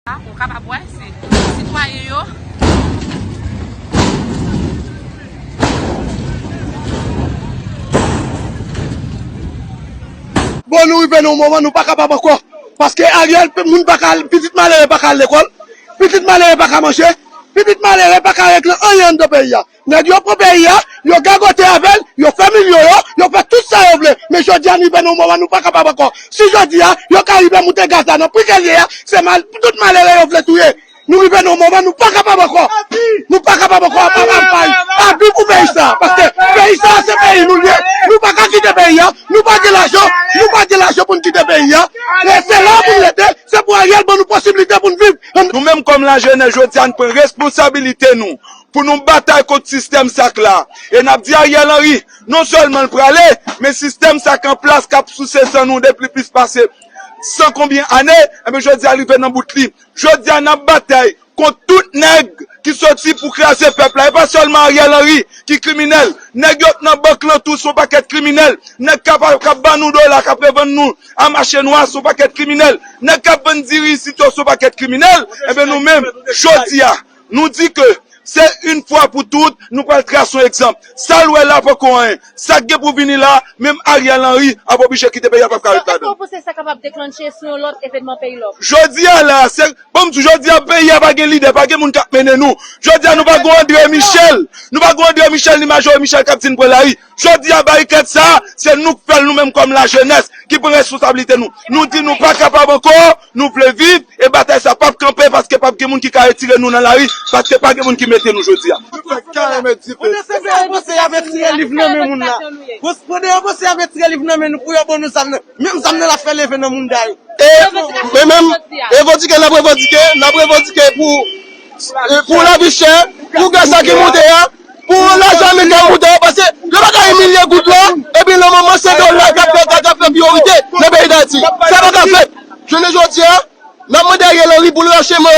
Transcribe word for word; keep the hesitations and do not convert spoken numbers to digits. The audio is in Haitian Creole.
Ou kapab wè, se sitwayen yo. Bon, nou rive nan yon moman, nou pa kapab ankò. Paske Ariel, moun pa ka, pitit malere pa ka al lekòl, pitit malere pa ka manje, pitit malere pa ka regle anyen anndan peyi a. Nèg yo pran peyi a, yo gagote avè l, yo fè milyon yo, yo fè tout sa yo vle. Men jodi a, nou rive nan yon moman, nou pa kapab ankò. Si jodi a, yo ka rive moute gaz la nan pri ke l ye a, se mal, tout malere yo vle touye. Nou rive nan yon moman, nou pa kapab ankò. Nou pa kapab ankò, pa, pa, pa, abi pou peyi sa. Paske peyi sa, se peyi nou l ye. Nou pa ka kite peyi a, nou pa gen lajan, nou pa gen lajan pou n kite peyi a. E se la pou n rete, se pou Ariel ban nou posiblite pou n viv. Nou menm kòm lajenès, jodi a, n pran responsabilite nou pou nou batay kont sistèm sa k la. E n ap di Ariel Henry, non sèlman l prale, men sistèm sa k an plas k ap souse san nou depi plis pase san konbyen ane, enben jodi a l rive nan bout li. Jodi a n ap batay kont tout nèg ki soti pou kraze pèp la. E pa sèlman Ariel Henry ki kriminèl. Nèg yo k nan bank lan tou se yon pakèt kriminèl. Nèg k ap, k ap ban nou dola, k ap revann nou a mache nwa se yon pakèt kriminèl. Nèg k ap vann diri isit yo se yon pakèt kriminèl. Enben nou menm, jodi a, nou di ke se yon fwa pou tout, nou pral trase yon egzanp. Sa l wè la poko anyen. Sa k gen pou vini la, menm Ariel Henry ap oblije kite peyi a, p ap ka ret ladan l. Èske w panse sa kapab deklanche sou yon lòt evènman peyi lòk? Jodi a la, se, bon, m di w, jodi a peyi a pa gen lidè, pa gen moun k ap mennen nou. Jodi a nou pa gen André Michel, nou pa gen André Michel ni Majore Michel k ap di n pran lari. Jodi a barikad sa, se nou k fè l nou menm kòm lajenès ki pran responsablite nou. Nou di nou pa kapab ankò, nou vle viv, e batay sa p ap kanpe paske p ap gen moun ki ka retire nou nan lari, paske pa gen moun ki mete nou jodi a. Tout fè kare met dife. Pandan se yo panse y ap retire liv nan men moun la. Pandan yo panse y ap retire liv nan men nou pou yo ban nou zam nan. Menm zam nan l ap fè leve nan moun dayou. E, men menm, revandike n ap revandike, n ap revandike pou, pou lavi chè, pou gaz la ki moute a, pou lajan ameriken moute a, paske yo pa ka imilye goud la, epi nan moman se dola k ap fè, k ap fè priyorite nan peyi Dayiti. Sa pa ka fèt. Jounen jodi a, n ap mande Ariel Henry pou l rache men